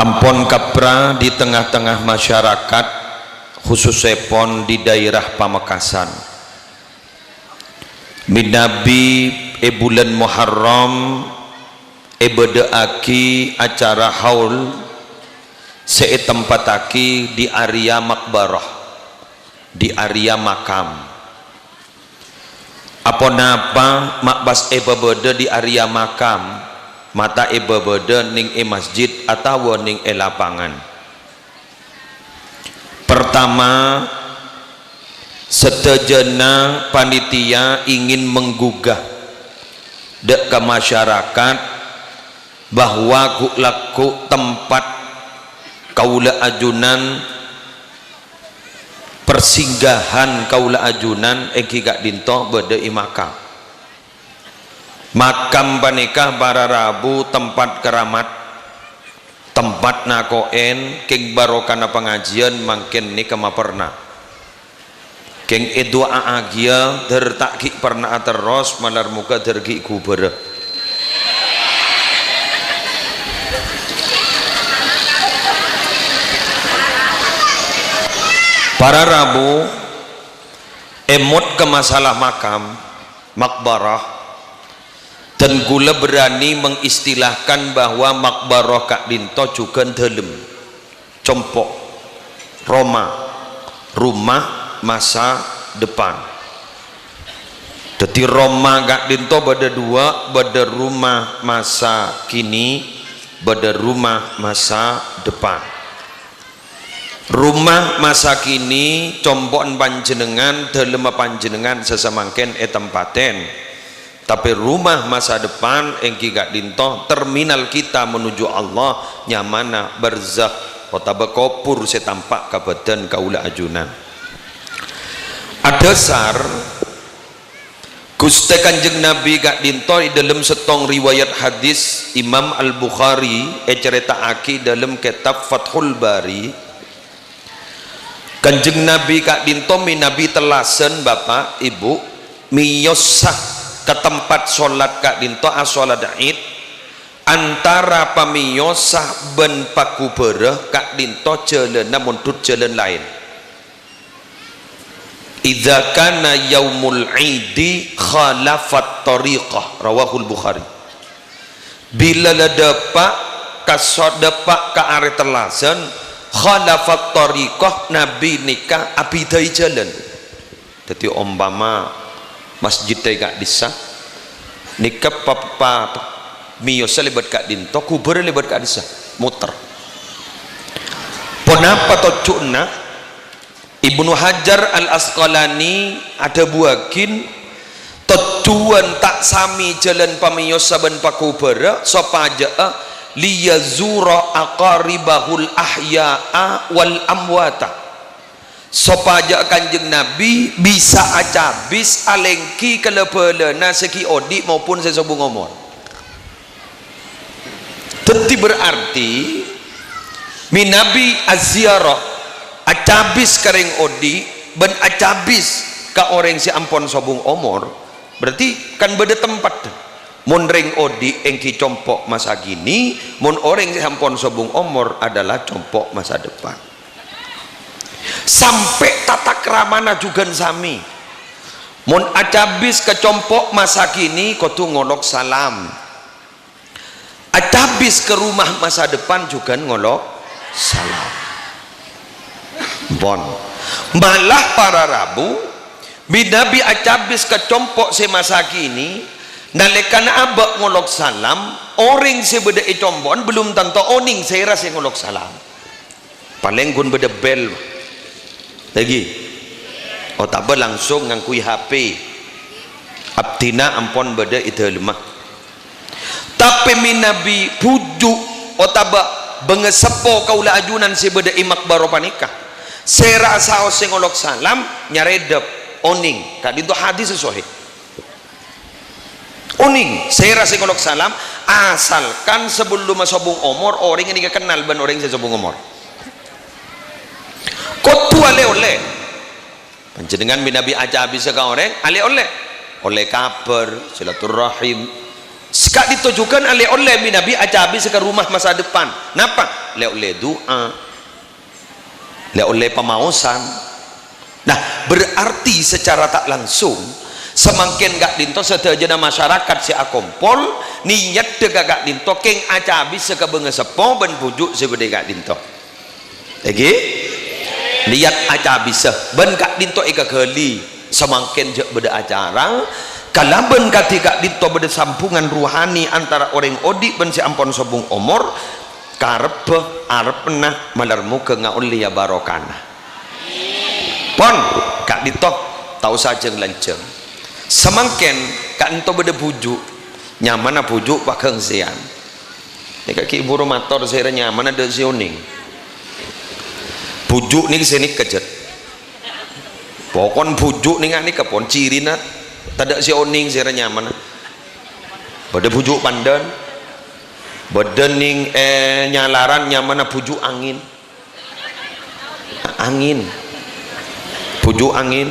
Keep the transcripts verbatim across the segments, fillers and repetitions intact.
Ampon kapra di tengah-tengah masyarakat, khususèpon di daerah Pamekasan. Mènabi è bulân Muharram èbâdââghi acara haul sè ètempattaghi di area maqbarah, di area makam. Aponapa ma' pas èpabâdâ di area makam, ma' ta' èpabâdâ nèng è masjid atawa nèng è lapangan? Pertama, sadhâjâna panitia ingin menggugah dâ' ka masyarakat bahwa ghu'-lagghu' tempat kaulâ ajunan, persinggahan kaulâ ajunan èngghi ka'dinto bâdâ è makam. Makam panèka para rabu tempat keramat, tempat nako'èn, kèng barokana pangajiyân mangkèn nèka maperna. Kèng èdu'a'aghiyâ, dhâr ta' ghi' perna'a terros, malar moghâ dhâr ghi' ghubârâ. Para rabu, èmot ka masalah makam, maqbarah, dan kaulâ berani mengistilahkan bahwa maqbarah ka'dinto jhughân dhâlem, compo', roma, rumah masa depan. Dhâddhi, roma ka'dinto bâdâ duwâ', bâdâ rumah masa kini, bâdâ rumah masa depan. Rumah masa kini compo'na panjhennengngan, dhâlemma panjhennengngan sasamangkèn ètempattèn. Tapè rumah masa depan èngghi ka'dinto terminal kita menuju Allah, nyamana barzakh otabâ kobhur sè tampa' ka bâdân kaulâ ajunan. Adhâsar Ghustè Kanjeng Nabi ka'dinto è dhâlem sèttong riwayat hadis Imam Al-Bukhari ècarèta'aghi dhâlem kètab Fathul Bari. Kanjeng Nabi ka'dinto mènabi tellasan, Bapa', Ibu, mèyosa ka tempat sholat ka'dinto asholat Id, antara pamèyosa bân paghubârâ ka'dinto jhâlânna mondhut jhâlân laèn. "Idza kana yaumul idi khalafat thariqah," rawahul Bukhari. Bilâ la dâpa' ka so-, dâpa' ka arè tellasan, khalafat thariqah, Nabi nèka abhidhâi jhâlân. Dhâddhi, ompama masjid è ka'dissa', nèka pa-, pa-, mèyosa lèbât ka'dinto, ghubârâ lèbât ka'dissa', moter. Ponapa tojjhuna? Ibnu Hajar Al-Asqalani adhâbuwâghi, tojjhuwân ta' samè jhâlân pamèyosa bân paghubârâ, sopajâ'â liyazura aqaribahul ahya'a wal amwata. Sopajâ'â Kanjeng Nabi bisa acabis alèngghi ka la-bhâlâna sè ghi' odi' maupun sè sobung omor. Dhâddhi berarti mènabi aziarah acabis ka rèng odi' bân acabis ka orèng sè ampon sobung omor, berarti kan bâdâ tempat. Mon rèng odi' èngghi compo' masa kini, mon orèng sè ampon sobung omor adalah compo' masa depan. Sampè' tata kramana jhughân samè. Mon acabis ka compo' masa kini, kodhu ngolok salam. Acabis ka rumah masa depan jhughân ngolok salam. Pon. Malah para rabu, mènabi acabis ka compo' sè masa kini, nalèkana abâ' ngolok salam, orèng sè bâdâ è compo'an belum tanto onèng sèra sè ngolok salam. Palèng ghun bâdâ bel. Lagi. Otabâ langsung ngangghuy H P. Abdhina ampon bâdâ è dhâlemma. Tapè mènabi bhuju' otabâ bângaseppo kaulâ ajunan sè bâdâ è maqbara panèka, sèra saos sè ngolok salam nyarèdhâp, onèng. Ka'dinto hadis sè sahih. Onèng, sèra sè ngolok salam, asalkan sabellunna sobung omor, orèng nèka kennal bân orèng sè sobung omor. Kodhu alè-ollè. Panjhennengngan mènabi acabisa ka orèng, alè-ollè. Ollè kabhâr, silaturrahim. Ka'dinto jhughân alè-ollè mènabi acabisa ka rumah masa depan. Napa? Lè-ollè du'a. Lè-ollè pamaosan. Nah, berarti secara tak langsung, samangkèn ka'dinto sadhâjâna masyarakat sè akompol, niyaddhâ ka ka'dinto kèng acabisa ka bângaseppo bân bhuju' sè bâdâ è ka'dinto. Èngghi? Niat acabisa, bân ka'dinto èkaghâli. Samangkèn jhâ' bâdâ acara, kalabân kadhi ka'dinto bâdâ sambhungan rohani antara orèng odi' bân sè ampon sobung omor, karebbhâ, arepna, malar moghâ ngaollèya barokana. Pon, ka'dinto, ta' osa jhâng-lanjhâng. Samangkèn ka'dinto bâdâ bhuju', nyamana bhuju' paghângsèyan. Nèka ghi' bhuru mator sèra nyamana dâ' sè onèng. Bhuju' nèka sè nèka, jhât. Pokon bhuju' nèka nèka pon cirina tadâ' sè onèng sèra nyamana. Bâdâ bhuju' pandân. Bâdâ nèng, eh, nyalaran nyamana bhuju' angèn. Angèn. Bhuju' angèn.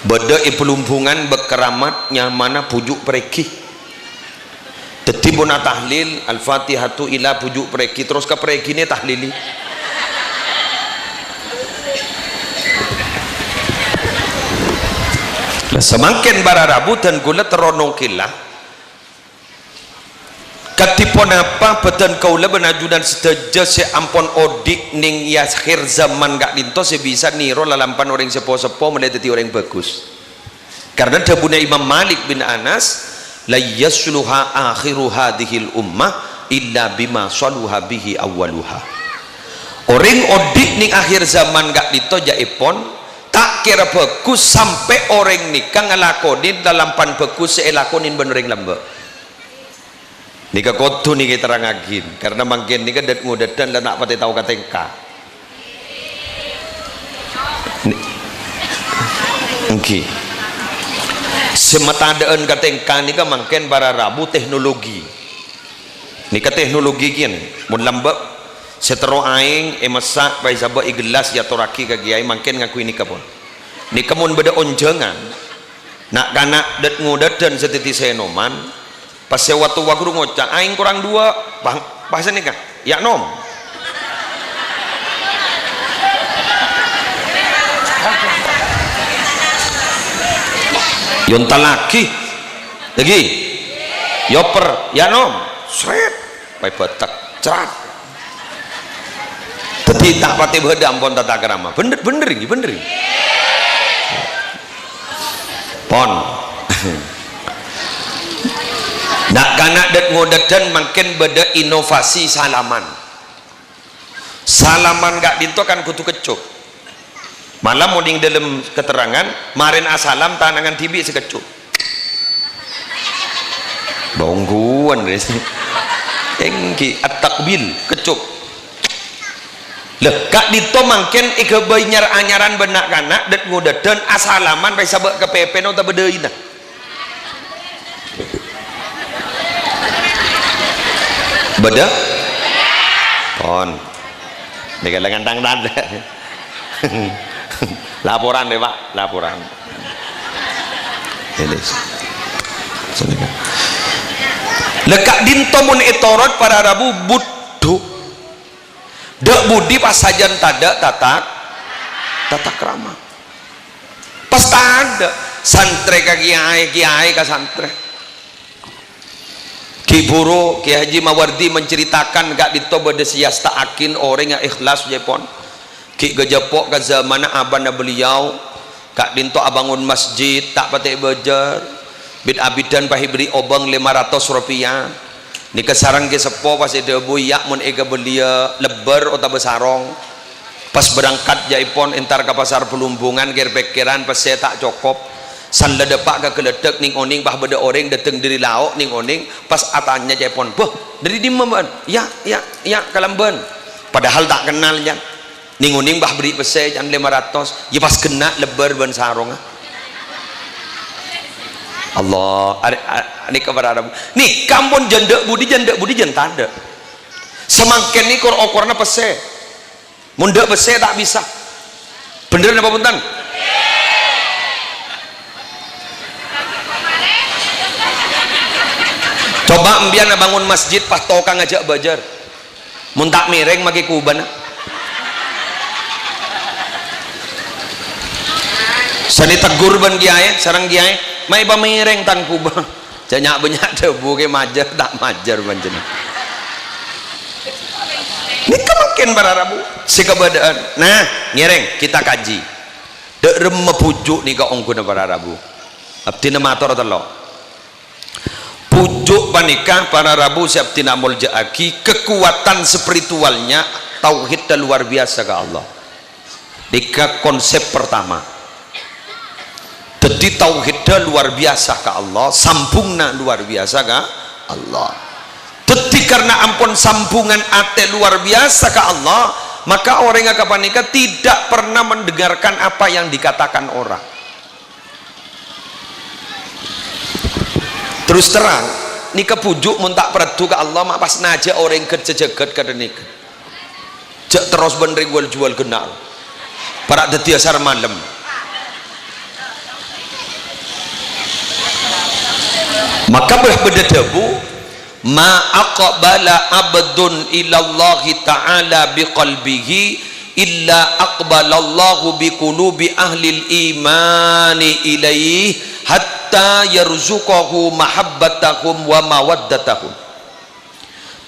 Bâdâ è Blumbungan bâk keramat nyamana bhuju' parèghi. Dhâddhi, pon atahlil, Al-Fatihatu ila bhuju' parèghi, terros ka parèghina ètahlili. Lah, samangkèn para rabu dân kaulâ terro nongkèla. Kadhi ponapa bhâdhân kaulâ bân ajunan sadhâjâ sè ampon odi' nèng è akhèr zaman ka'dinto sè bisa nèro lalampan orèng seppo-seppo molaè dhâddhi orèng bhâghus? Karna dhâbuna Imam Malik bin Anas, "La yasluha akhiru hadzihil ummah illa bima saluha bihi awwaluha." Orèng odi' nèng akhèr zaman ka'dinto jhâ'èpon ta' kèra bhâghus sampè' orèng nèka ngalakonè lalampan bhâghus sè èlakonè bân orèng lambâ'. Nèka kodhu nèka èterrangaghi, karna mangkèn nèka dhât-ngodâdhân la ta' patè tao ka tèngka. Nè-, èngghi. Sè matadâ'ân ka tèngka nèka mangkèn para rabu teknologi. Nèka teknologi kèya, mon lambâ' sè terro aèng èmessa' paèsabâ' è gellas èatorraghi ka kèyaè mangkèn ngangghuy nèka pon. Nèka mon bâdâ onjhângan, na'-kana' dhât-ngodâdhân sè dhâddhi sènoman, pas sè watowwa ghuru ngoca', "Aèng korang duwâ'," bhâ-, bhâsa nèka, "Ya' nom." Èontallaghi. Lagi. Èoper, "Ya' nom." Sret. Paè bâtek. Crat. Dhâddhi ta' patè bâdâ ampon tata krama. Bhender, bhender èngghi, bhender èngghi. Pon. Na'-kana' dhât-ngodâdhân mangkèn bâdâ inovasi salaman. Salaman ka'dinto kan kodhu keccup. Mala mon nèng dhâlem keterangan, marèn asalam tanangan dhibi' sè keccup. Bâ ongghuwân, rè. Èngghi, at-takbil, keccup. Lha, ka'dinto mangkèn èghâbây nyar-anyaran bân na'-kana' dhât-ngodâdhân asalaman paèsabâ' ka pèpèna otabâ dâina. Bâdâ? Pon. Nèka la ngantang tadâ'. Laporan, rè, Pak. Laporan. Ini. Lha, ka'dinto mon ètorot para rabu budhu. Dhâ' budi pas sajân tadâ' tata, tata krama. Pas tadâ', santrè ka kèyaè, kèyaè ka santrè. Ghi' bhuru Kèyaè Haji Mawardi menceritakan ka'dinto bâdâ sè èasta'aghin orèng ikhlas jhâ'èpon. Ghi' ghâjâ po' ka zamanna abâna beliau, ka'dinto abângon masjid, ta' patè bâjâr. Bit-abidhân pas èberri' obâng lèma ratos ropèya. Nèka sareng Kè Seppo pas èdhâbuwi, "Ya', mon èkabelliyâ lebbâr otabâ sarong." Pas berangkat jhâ'èpon entar ka pasar Blumbungan, kèr-pèkkèran pèssè ta' cokop. San la dâpa' ka Ghâlâdhâk nèng-onèng pas bâdâ orèng dâteng dâri lao' nèng-onèng, pas atanya jhâ'èpon, "Bâh, dâri dimma bâ'ân?" "Ya', ya', ya', kalambân." Padahal ta' kennal, jhân. Nèng-onèng pas berri' pèssè, jhân, lèma ratos. Iyâ pas ghenna' lebbâr bân sarongnga. Allah, are-, are-, nèka para rabu. Nèka ampon jhân dhâ' budi, jhân dhâ' budi, jhân tadâ'. Samangkèn nèka kor-okoranna pèssè. Mon dhâ' pèssè ta' bisa. Bhender napa bhunten? Coba empiyan abângon masjid pas tokang ajâ' bâjâr. Mon ta' mèrèng makè kubâna. Sè ètegghur bân kiyaè, sareng kiyaè, "Ma' èpamèrèng tang kubâ." Jâ' nya'-bânnya' dhâbu kè majâr, ta' majâr panjhennengngan. Nèka mangkèn para rabu, sè kabâdâ'ân. Nah, ngèrèng, kita kaji. Dâ' remma bhuju' nèka ongghuna para rabu. Abdhina mator tello'. Bhuju' panèka para rabu sè abdhina amolja'aghi, kekuatan spiritualnya tauhidda luar biasa ka Allah. Nèka konsep pertama. Dhâddhi tauhidda luar biasa ka Allah, sambhungnga luar biasa ka Allah. Dhâddhi karena ampon sambhungan atè luar biasa ka Allah, maka orèngnga ghâpanèka tidak pernah mendengarkan apa yang dikatakan orang. Terus terang, nèka bhuju' mon ta' parlo ka Allah, ma' pas najâ orèng ghâr-jhâghât kadhâ' nèka. Jâ' terros bân rèng wal-juwal ghenna'. Para' dhâddhiyâ sar malem. Maka bâ-, bâdâ dhâbu, "Ma aqbala abdun ilallahi ta'ala biqalbihi illa aqbalallahu biqulubi ahlil imani ilaih hatta yarzuqahu mahabbatahum wa mawaddatahum."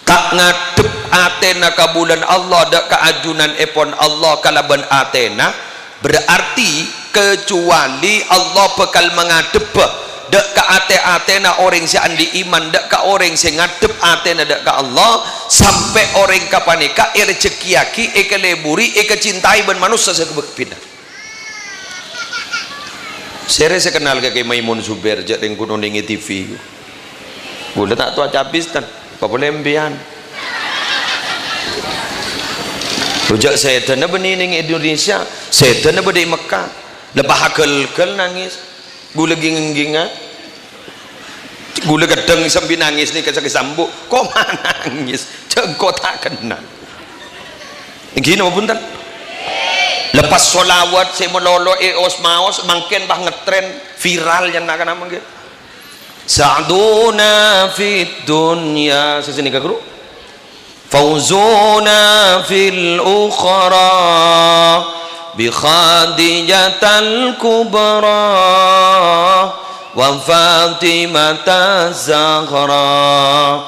Ta' ngadhep atèna ka bulân Allah, dâ' ka ajunanèpon Allah kalabân atèna, berarti kecuali Allah bhâkal mangadhebbhâ dâ' ka atè-atèna orèng sè andi' iman, dâ' ka orèng sè ngadhep atèna dâ' ka Allah, sampè' orèng ghâpanèka èrejhekkèyaghi, èkaleburi, èkacintai bân manossa sè ghâbek binè. Sèrè sè kennal ka Kè Maimun Zubair, jâ' rèng ghun onèngè T V. Ghulâ ta' towa cabis, tan. Apa polè empèyan? Lo, jâ' sèdhâna bânnè neng Indonesia, sèdhâna bâdâ è Mekkah. Lè pas aghâl-ghâl nangès. Ghulâ ging-, gingngèngnga. Ghulâ ghâddhâng sambi nangès nèka sakè' sambu. Koma nangès? Jâ' engko' ta' kennal. Èngghi napa bhunten? Lè pas sholawat sè malolo è os-maos mangkèn pas ngetren viral, yâ, na'-kana' mangkèn. Sa'duna fid dunya, sè sanèka, Guru. Fauzuna fil ukhra bi Khadijatal Kubra wa Fatimata Zahra.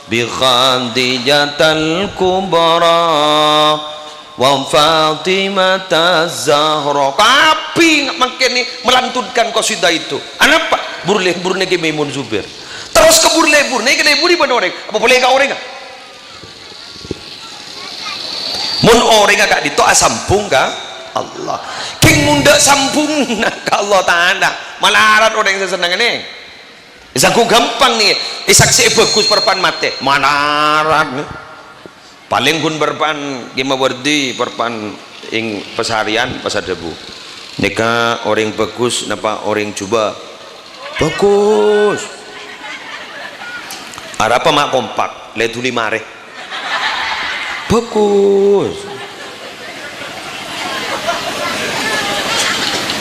Bi Khadijatal Kubra wa Fatimata Zahra. Kabbhi mangkèn melantunkan qasidah itu. Anapa? Bur-lebur nèka Kè Maimun Zubair. Terros ka bur-lebur nèka èkaleburi bân orèng. Apa polè ka orèngnga? Mon orèngnga ka'dinto asambhung ka Allah. Kèng mon dâ' sambhungnga ka Allah Ta'ala, malarat orèng sè sennengnga nè. Èsangghu ghâmpang nè, èsaksè'è bhâghus parpa'an matè. Malarat nè. Palèng ghun parpa'an Kè Mawardi, parpa'an ing pasarèyan, pas adhâbu, "Nèka orèng bhâghus napa orèng jhubâ'?" "Bhâghus." "Arapa ma' kompak, lè dhuli marè?" "Bhâghus."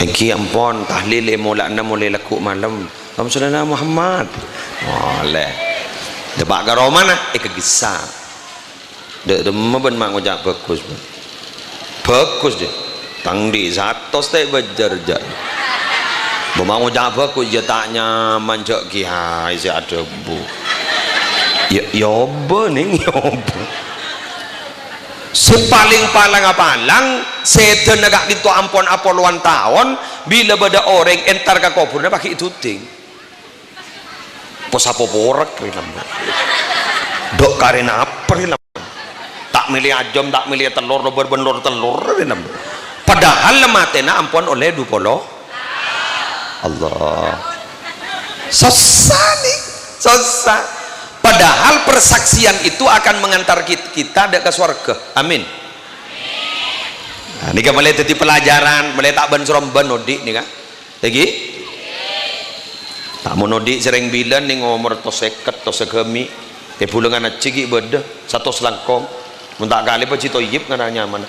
Èngghi ampon, tahlil è mola'na molè lagghu' malem. Allahumma sholli ala Muhammad. Molè. Dâpa' ka romana, èkagissa'. Dâ' remma bân ma' ngoca' bhâghus, bân. Bhâghus, jâ. Tang andi' satos ta' bâjâr, jâ. Bân ma' ngoca' bhâghus, jâ ta' nyaman, jâ' kiyaè sè adhâbu. Yâ, yâ obâ, Nèng, yâ obâ. Sè palèng palang-apalang, sèdhâna ka'dinto ampon apolowan taon, bilâ bâdâ orèng entar ka kobhurrâ paghi' duding. Pas apoporek rè lambâ'. Dâ' karè napa rè lambâ'? Ta' mèlè ajâm, ta' mèlè tellor, lobâr bân lor tellor rè lambâ'. Padahal matèna ampon ollè du polo. Allah. Sossa nè, sossa. Padahal persaksian itu akan mengantar kit-, kita dâ' ka sowarghâ. Amin. Nah, nèka malè dhâddhi pelajaran, malè ta' bân-sorombân odi' nèka. Èngghi? Ta' mon odi' sèrèng bilân nèng omor tos sèket, tos sagâmè'. È bulângan ajhi ghi' bâdâ, satos langkong. Mon ta' kalè Haji Thoyib ngara nyamana.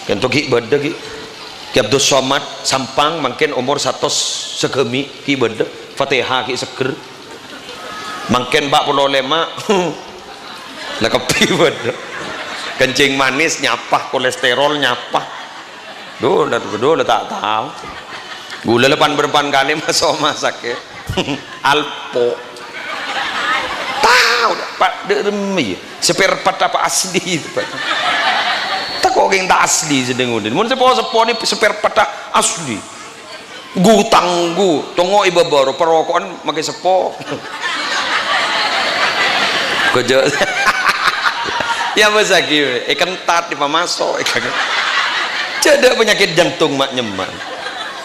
Kento ghi' bâdâ ghi'. Kè Abdus Somad, Sampang, mangkèn omor satos sagâmè' ghi' bâdâ. Fatèha ghi' seggher. Mangkèn empa' polo lèma'. La kabbhi bâdâ. Kencing manis nyapa, kolesterol nyapa. Duh, la, duh, la ta' tao. Ghulâ la pan-bârâmpan kalè maso' rumah sakit. Alpo. Tao, Pak, dâ' remma, yâ. Spare part apa asli itu, Pak? Tako' kèng ta' asli sè dâ' ngodâ. Mon seppo-seppo nè spare part asli. Gu tanggu, tongo è bâbâ ro, paroko'an makè seppo. Kojo. Ya, bâsaghi, è kentat, è pamaso', è kagak. Cè' dâ' penyakit jantung ma' nyemma.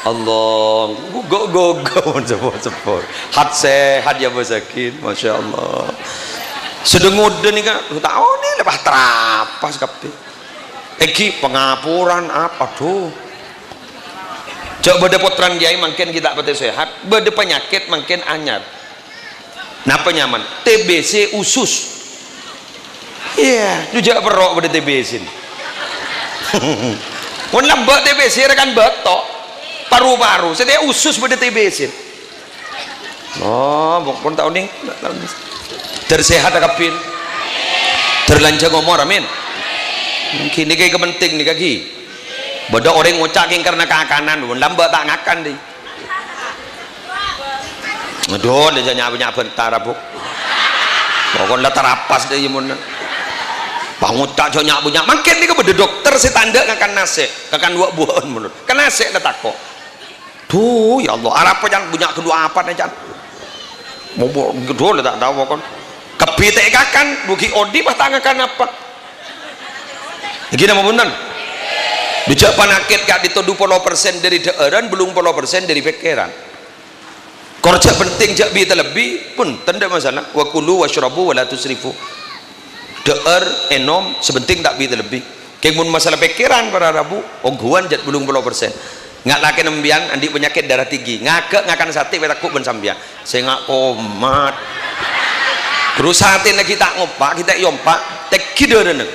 Allah, gu-, gu-, gu-, gu-, seppo-seppo. Hat sehat, ya, bâsaghi, Masya Allah. Sè dâ' ngodâ nèka, ta' onèng, lepas trapas kabbhi. Èngghi pangaporan apa, aduh. Jhâ' bâdâ pottrana kèyaè mangkèn ghi' ta' patè sehat, bâdâ panyakèt mangkèn anyar. Napa nyamana? T B C usus. Iyâ, jhâ' perro' bâdâ T B C. Mon lambâ' T B C rèkan bâto, paru-paru, sè tè usus bâdâ T B C. Oh, pon ta' onèng. Dâr sehat kabbhi. Dâr lanjhâng omor, amin. Ghini kèng penting nèka, ghi. Bâdâ orèng ngoca' kèng karna kakanan, lambâ' ta' ngakan, dhi. Aduh, lè jhâ' nya'-bânnya' bhântar, Bu. Pokon la tarapas, dhi, mon. Pangoca' jhâ' nya'-bânnya'. Mangkèn nèka bâdâ dokter sè ta' endâ' ngakan nasè', ngakan wa'-buwâ'ân, mon. Ka nasè' la tako'. Duh, ya Allah, arapa, Can? Bânnya' ghâllu apa, Can? Momo, duh, la ta' tao, pokon. Kabbhi ta' èkakan, bu ghi' odi', pas ta' ngakan apa? Ghi napa bhunten? Dujâ' panyakèt ka'dinto du polo persen dâri dhâ'ârân, bâllung polo persen dâri pèkkèran. Kor jhâ' penting, jhâ' bi-talebbi, bhunten, ta' masalah. Wa kulu wasyrabu wa la tusrifu. Dhâ'âr, ènom, sè penting ta' bi-talebbi. Kèng mon masalah pèkkèran para rabu, ongghuwân jhât bâllung polo persen. Nga' lakèna sampèyan andi' panyakèt darah tinggi, ngaghâ' ngakan satè pètaggu' bân sampèyan. Sènga' komat. Terros satèna ghi' ta' ngompa', ghi' ta' èyompa', tèngghi dârâna.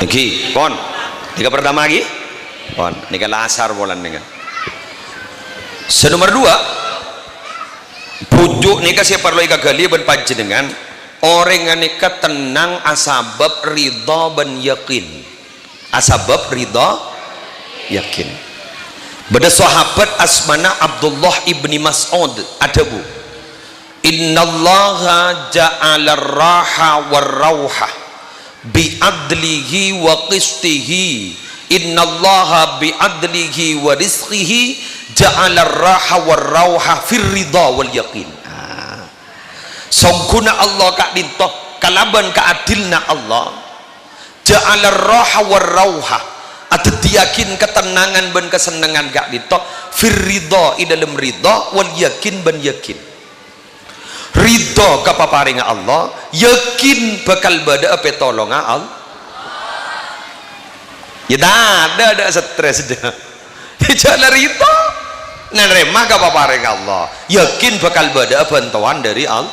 Ghi, pon. Nèka pertama ghi. Pon. Nèka la asar polana nèka. Sè nomer dua, bhuju' nèka sè parlo èkaghâli bân panjhennengngan, orèng ghânèka tennang asabâb ridha bân yakin. Asabâb ridha, yakin. Bâdâ sahabat asmana Abdullah ibni Mas'ud adhâbu, "Innallaha ja'alar raha war rauha bi adlihi wa qistihi. Innallaha bi adlihi wa rizqihi ja'alar raha war rauha fir ridha wal yakin." Ah. Songghuna Allah ka'dinto, kalabân kaadilna Allah, ja'alar raha war rauha, adhâddhiyâghin katennangan bân kasennengngan ka'dinto, fir ridha, è dâlem ridha, wal yakin bân yakin. Ridha ka paparèngnga Allah, yakin bhâkal bâdâ'â pètolongnga Allah. Ya, ta' adâ', adâ' stres dâ'. Jhâ' la ridha. Narèma ka paparèngnga Allah. Yakin bhâkal bâdâ'â bhântowan dâri Allah.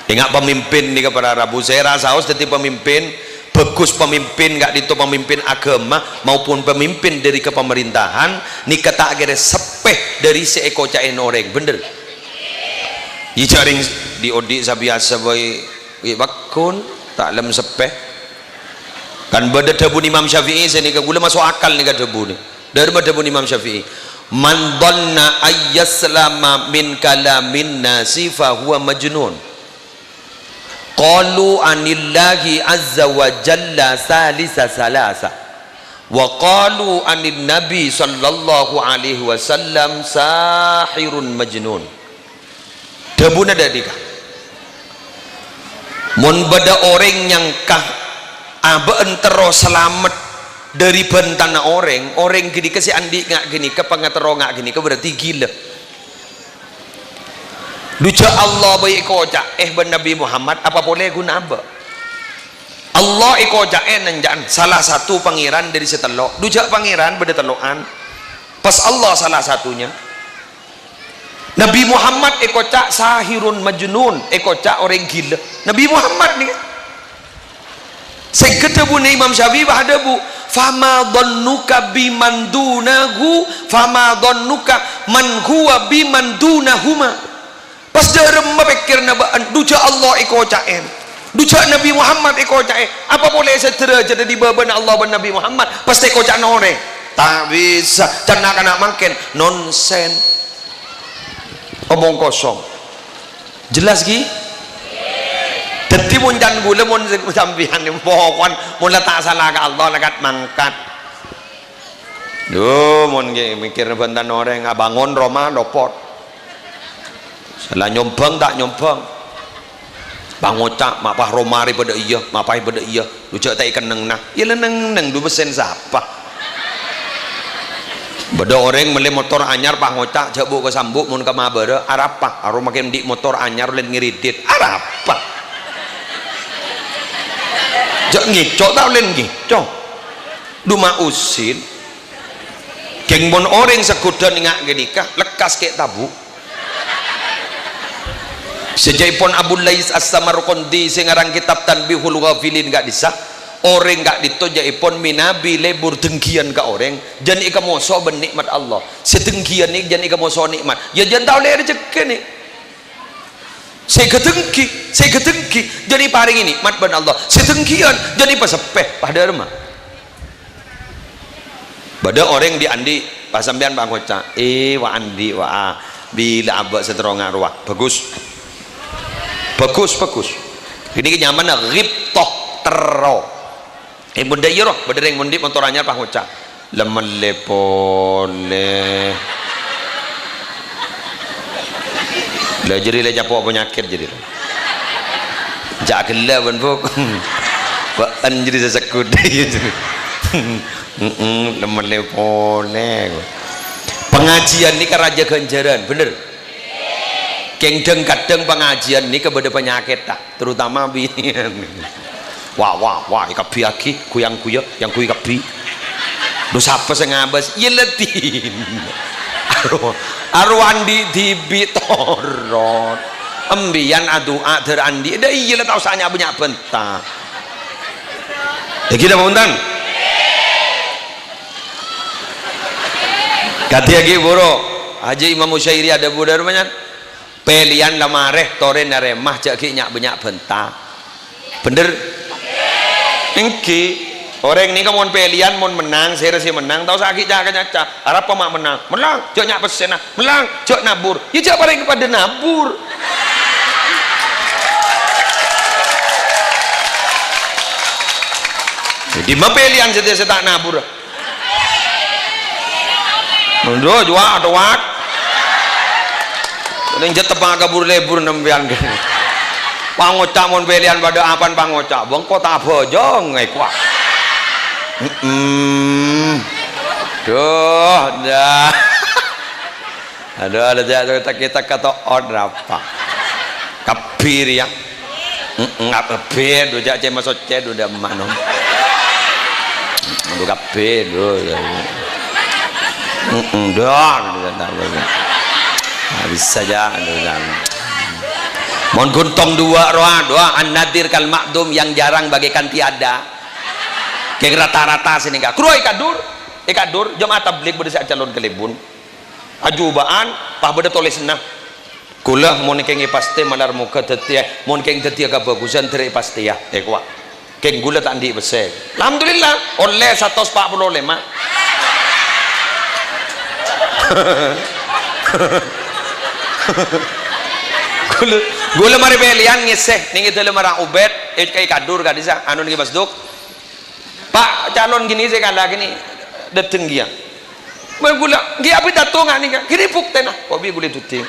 Enga' pamimpin nèka para rabu, sè èra saos dhâddhi pamimpin, bhâghus pamimpin, ka'dinto pamimpin aghâma maupun pamimpin dâri kapamarèntahan, nèka ta' kèra seppè dâri sè èkoca'è orèng, bhender? Iyâ, jhâ' rèng dhi'-odhi' sabiyasa bhâi, ghi' pagghun, ta' lem seppè. Kan bâdâ dhâbuna Imam Syafi'i, sè nèka ghulâ maso' akal nèka dhâbuna. Dârâmma dhâbuna Imam Syafi'i, "Man dhanna ayyaslama min kalamin nasi fahuwa majnun." Qalu anillahi azza wa jalla salisa salasa. Wa qalu anin nabi sallallahu alaihi wasallam sahirun majnun. Dhâbuna dâ' dhika, "Mon bâdâ orèng nyangka abâ'na terro salamet dâri bhântana orèng, orèng ghânèka sè andi' nga' ghânèka, pangaterro nga' ghânèka, berarti ghilâ." Dujâ' Allah bhâi èkoca', "Eh, bân Nabbhi Muhammad, apa polè ghun abâ'?" Allah èkoca'è nèng ca'na, sala satu pangèran dâri sè tello'. Dujâ' pangèran bâdâ tello'an. Pas Allah sala satunya. Nabbhi Muhammad èkoca' sahirun majnun, èkoca' orèng ghilâ. Nabbhi Muhammad nèka. Sèngghâ dhâbuna Imam Syafi'i pas adhâbu, "Fama dhannuka biman dunahu, fama dhannuka man huwa biman dunahuma." Pas dhâremma pèkkèranna bâ'ân, dhu jâ' Allah èkoca'è. Dhu jâ' Nabbhi Muhammad èkoca'è. Apa polè sè dârâjhâddhâ è bâbâna Allah bân Nabbhi Muhammad, pas ta' èkoca'na orèng? Ta' bisa. Can na'-kana' mangkèn, nonsèns. Omong kosong. Jelas, ghi? Dhâddhi, mon can ghulâ, mon sampèyan, pokokna, mon la ta' sala ka Allah, la kat-mangkat. Dhu, mon ghi mèkkèrè bhântan orèng, abângon roma lopot. Sala nyombhâng ta' nyombhâng. Pangoca', "Ma' pas roma rè bâdâ iyâ, ma' pas bâdâ iyâ." Dhu jâ' ta' èkennengnga. Iyâ la neng-neng, dhu pèssèna sapa? Bâdâ orèng mellè motor anyar, pas ngoca', "Jâ' bu' ka sambu', mon ka mabârâ, arapa? Aro makè andi' motor anyar, lèn ngèridit." Arapa? Jâ' ngèco' ta' lèn ngèco'. Dhu ma' usin. Kèng mon orèng saghudhân enga' ghânèka, lekkas kè' tabu'. Sè ca'èpon Abu Lais As-Samarqandi sè ngarang kitab Tanbihul Ghafilin ka'dissa', orèng ka'dinto ca'èpon mènabi lebur denggiyan ka orèng, jhân èkamoso bân nè'mat Allah. Sè denggiyan nè-, jhân èkamoso nè'mat. Yâ jhân tao lè rejhekkè nè. Sè èkadenggi, sè èkadenggi, jhân èparèngè nè'mat bân Allah. Sè denggiyan, jhân èpaseppè. Padâ remma. Bâdâ orèng dhi'-andhi', pas sampèyan pangoca', "Eh, wa' andhi', wa', a, bilâ abâ' sè terro ngarowa." Bagus. Bagus, bagus. Ghânèka nyamana ghibthah, terro. Eh, bâdâ iyâ, roh, bâdâ rèng mondhi' motor anyar pangoca', "La mellè polè." La jârèya la ècapo' panyakèt jârèya. Jâ' ghellâ' bân, Bu'. Bâ'ân jârèya sè segghut. Heeh, la mellè polè. Pangajiân nèka rajâ ghânjhârân, bhender? Kèng dhâng-kadhâng pangajiân nèka bâdâ panyakètta, terutama binèyan. Wah, wah, wah, èkabbhiyaghi, ghu-, yang ghuya, yang ghuy kabbhi. Dhu sapa sè ngabâs? Iyâ la dinna. Aro, aro andhi' dhibi' torot. Embiyan adu'a dhâr andhi', dâ' iyâ la ta' osa nya'-bânnya' bânta. Èngghi napa bhunten? Kadhi èngghi buru. Haji Imam Musyairi adhâbu dhârmanya. Pèlèyan la marè, torè narèma, jâ' ghi' nya'-bânnya' bânta. Bhender? Èngghi. Orèng nèka mon pèlèyan, mon mennang, sèra sè mennang, ta' osa ghi' ca'-kanca'. Arapa ma' mennang? Mennang, jâ' nya' pèssèna. Mennang, jâ' nabur. Yâ jâ' parèng padâ nabur. Dhimma pèlèyan sè, sè ta' nabur? Ndo, juwak, dowak. Ning jâ' teppa' ka bur-lebur sampèyan. Pangoca' mon pèlèyan padâ apan pangoca'. Bengko ta' abhâjâng, èkowa. Heeh. Duh, dah. Adhu, adhu, jâ', jâ', ta' kita kato'on rapa. Kabbhi rèya. Heeh, kabbhi, dhu, jâ', cè' masoccè, dhu, dâ' emma, no. Adhu, kabbhi, dhu, jâ'. Heeh, dhu, dhu, dhu, dhu. Nggak bisa, jâ', dhu, jâ'. Mon ghun tong duwâ' rowa, dhu, an-nadir kal ma'dum, yang jarang bagaikan tiada. Kèng rata-rata sè nèka. Kro è Kadur, è Kadur, jemaah tablig bâdâ sè acalon ka Lebun. Ajubâ'ân, pas bâdâ tolèsanna. Ghulâ mon kèng èpastè malar moghâ dhâddhiyâ, mon kèng dhâddhiyâ kabhâghusân dhâr èpastèya. Èkowa. Kèng ghulâ ta' andi' pèssè. Alhamdulillah, ollè satos pa' polo lèma'. Ghulâ, ghulâ marè pèlèyan ngèssè, nèng è dâlemma Ra Ubed, è, è Kadur ka'dissa', anu nèng è Masduk. Pa' calon ghini sè kala ghini, dâteng kèya. Bân ghulâ, ghi' apidato nga' nèka, ghini buktèna, ko' bi' ghulâ èdhudhing.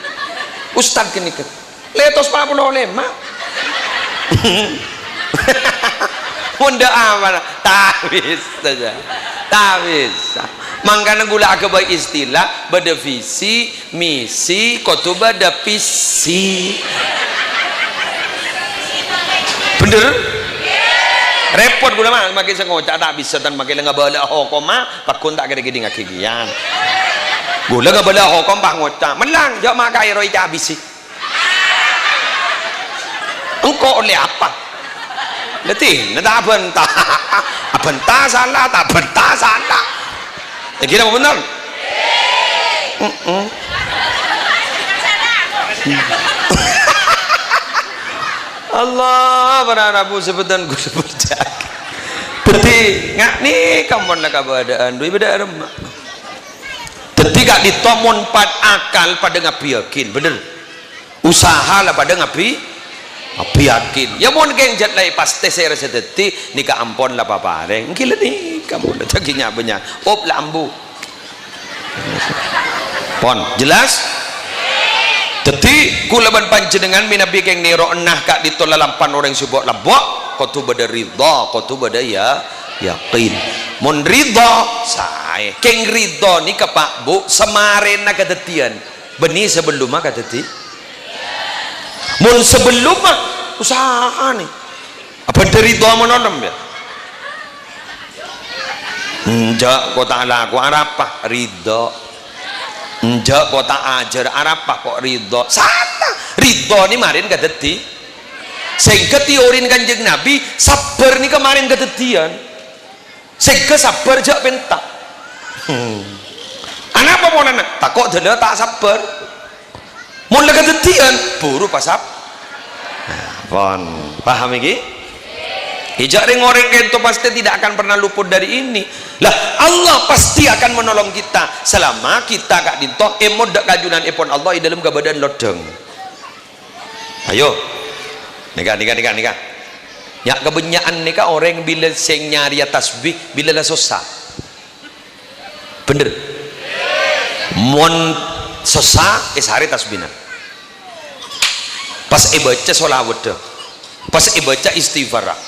Ustad ghânèka, lètos pa' polo lèma'. Mon dâ' amana, ta' bisa, jâ. Ta' bisa. Mangkana ghulâ aghâbây istilah, bâdâ visi, misi, kodhu bâdâ pisi. Bhender? Rèpot ghulâ, ma', makè sè ngoca' ta' bisa, tan makè la ngabâlâ hokomma, pagghun ta' kèra-kèra ngagigiyân. Ghulâ ngabâlâ hokom, pas ngoca', "Mellang, jâ' ma' kaèro ècabisi." Engko' ollè apa? Dhâddhi, na ta' abânta. Abhânta sala, ta' abhânta sala. Èngghi napa bhunten? Heeh. Allah, para rabu sè bhâdhân kaulâ parcajâ. Dhâddhi, nga' nèka mon la kabâdâ'ân, dhu ibâdâ aremma. Dhâddhi, ka'dinto mon pad-, akal padâ ngabbhiyâghin, bhender. Usaha la padâ ngabbi-, ngabbhiyâghin. Ya, mon kèng jhât la èpastè sèra sè dhâddhi, nèka ampon la paparèng. Èngghi la nèka, mon la jhâ' ghi' nya-bânnya'. Op, la ambu. Pon, jelas? Dhâddhi, kaulâ bân panjhennengngan mènabi kèng nèro'na ka'dinto lalampan orèng sè bo'-lembo', kodhu bâdâ ridha, kodhu bâdâ ya-, yakin. Mon ridha, saè. Kèng ridha nèka, Pa', Bu, samarèna kadhâddhiyân. Bânnè sabellumma kadhâddhi-, mon sabellumma, usaha nè. Abhâdhâ ridha mon onom, ya. Enjâ' ko ta' alako, arapa? Ridha. Enjâ' ko ta' ajhâr, arapa? Ko' ridha. Sama. Ridha nè marèn kadhâddhi-, sèngghâ teorina Kanjeng Nabi, sabbhâr nèka marèn kadhâddhiyân. Sèngghâ sabbhâr jhâ' pènta. Hmm. Anapa polana? Tako' dâlâ ta' sabbhâr. Mon la kadhâddhiyân, buru pasab-, nah, pon. Paham iki? Jhâ' rèng-orèng ka'dinto pasti tidak akan pernah luput dari ini. Lah, Allah pasti akan menolong kita selama kita ka'dinto èmot dâ' kajunanèpon Allah è dâlem kabâdâ'ân lodhâng. Ayo. Nèka, nèka, nèka, nèka. Ya, kabânnya'an nèka orèng bilâ sè nyarèya tasbih, bilâ la sossa. Bhender. Mon sossa, èsarè tasbihna. Pas èbâca sholawadda. Pas èbâca istighfarra.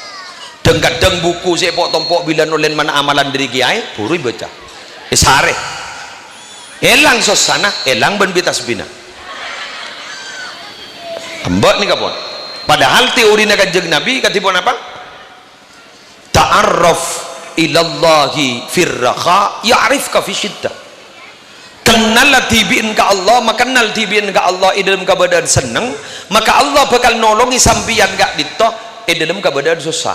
Dhâng-kadhâng buku sè èpo'-tompo' bilân ollèna amalan dâri kèyaè, buru èbâca. Èsarè. Èlang sossana, èlang bân bi-, tasbihna. Emba' nèka pon. Padahal teorina Kanjeng Nabi kadhi ponapa? "Ta'arraf ilallahi fir rakha, ya'rifka fi syiddah." Kennal dhibi'en ka Allah, makennal dhibi'en ka Allah è dâlem kabâdâ'ân senneng, maka Allah bhâkal nolongè sampèyan ka'dinto è dâlem kabâdâ'ân sossa.